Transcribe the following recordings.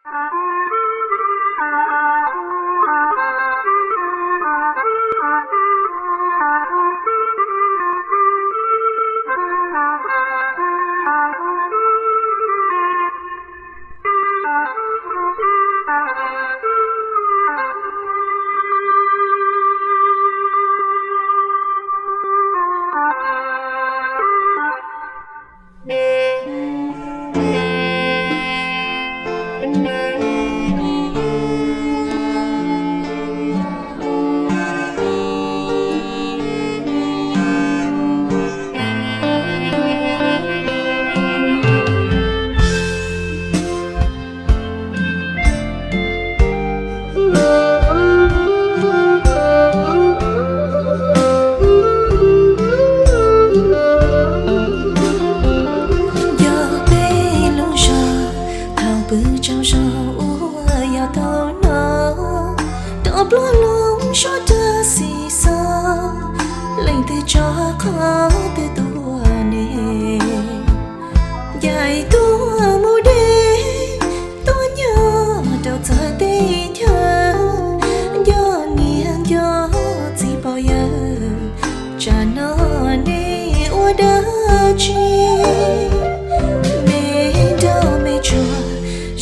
Yog peb lub zog thaum pw tsaug zog uas yog thaum no, rov ploj loo suab rag xis xos, leej twg tso qhov twg tuaj ne? Ncaim tuaj mus deb, tuaj nyob rau txawv teb chaws, nco niam nco txiv pog yawg, tsam no nej ua dab tsi? Me nrauj me tsuag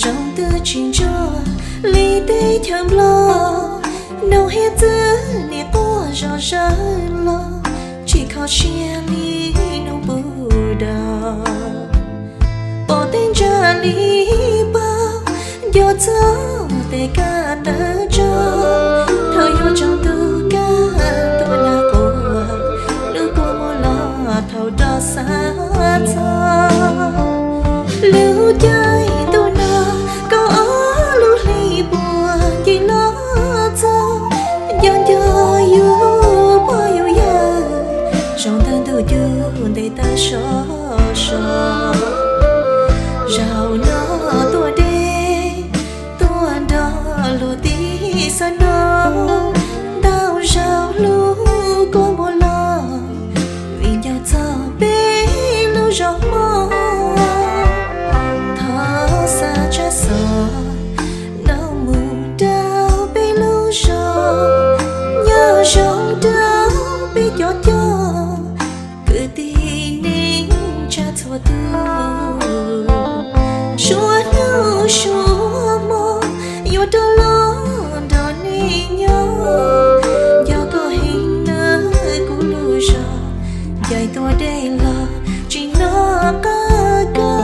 zoo twb tsis ntsuag li teb chaws Nplog, noog hiav txwv nim quaj zom zaws los, tsis kho siab li noog puv dog. Pom tej ntsa li pab, nco txog tej kab tawv tso, thaum yuav tsaus ntuj kab tuaj nag quas, lub kua muag los thaum rov xa txog. Lub caij ntuj no kaum ob lub hli puag ncig los txog, nco nco yus pog yus yawg, zaum ntawd ntuj cub ntes tag sov sov. Zaum no tuaj deb, tuaj nrog luag tib xav no, ntau zaus hlub kua muag los, vim nco txog peb lub zos hmoob. Thov xa tsab xov no mus rau peb lub zos, nyob zoo rau peb cov coj, kwv tij neej tsa txhua tus. Suav hnub suav hmo yuav rov los nrog nej nyob, nco koj heev nawb kuv lub zos, ncaim tuaj deb los tsis noj qab koj.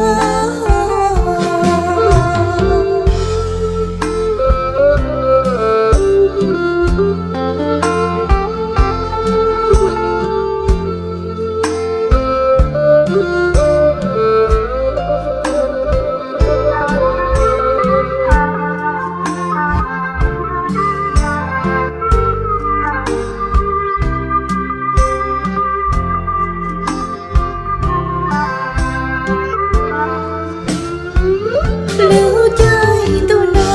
Lub caij ntuj no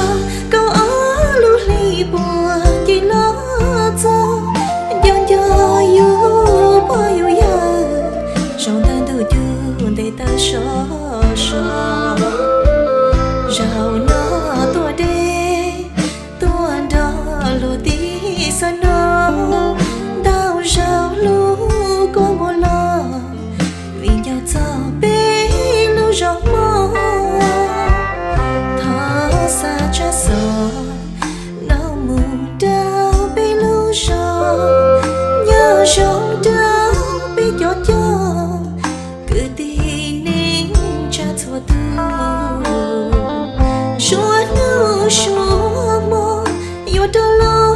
kaum ob lub hli puag ncig los txog, nco nco yus pog yus yawg, zaum ntawd ntuj cub ntes tag sov sov. Zaum no tuaj deb, tuaj nrog luag tib xav no, ntau zaus hlub kua muag los, vim nco txog peb lub zos hmoob. Thov xa tsab xov no mus rau peb lub zos, nyob zoo rau peb cov coj, kwv tij neej tsa txhua tus. Suav hnub suav hmo yuav rov los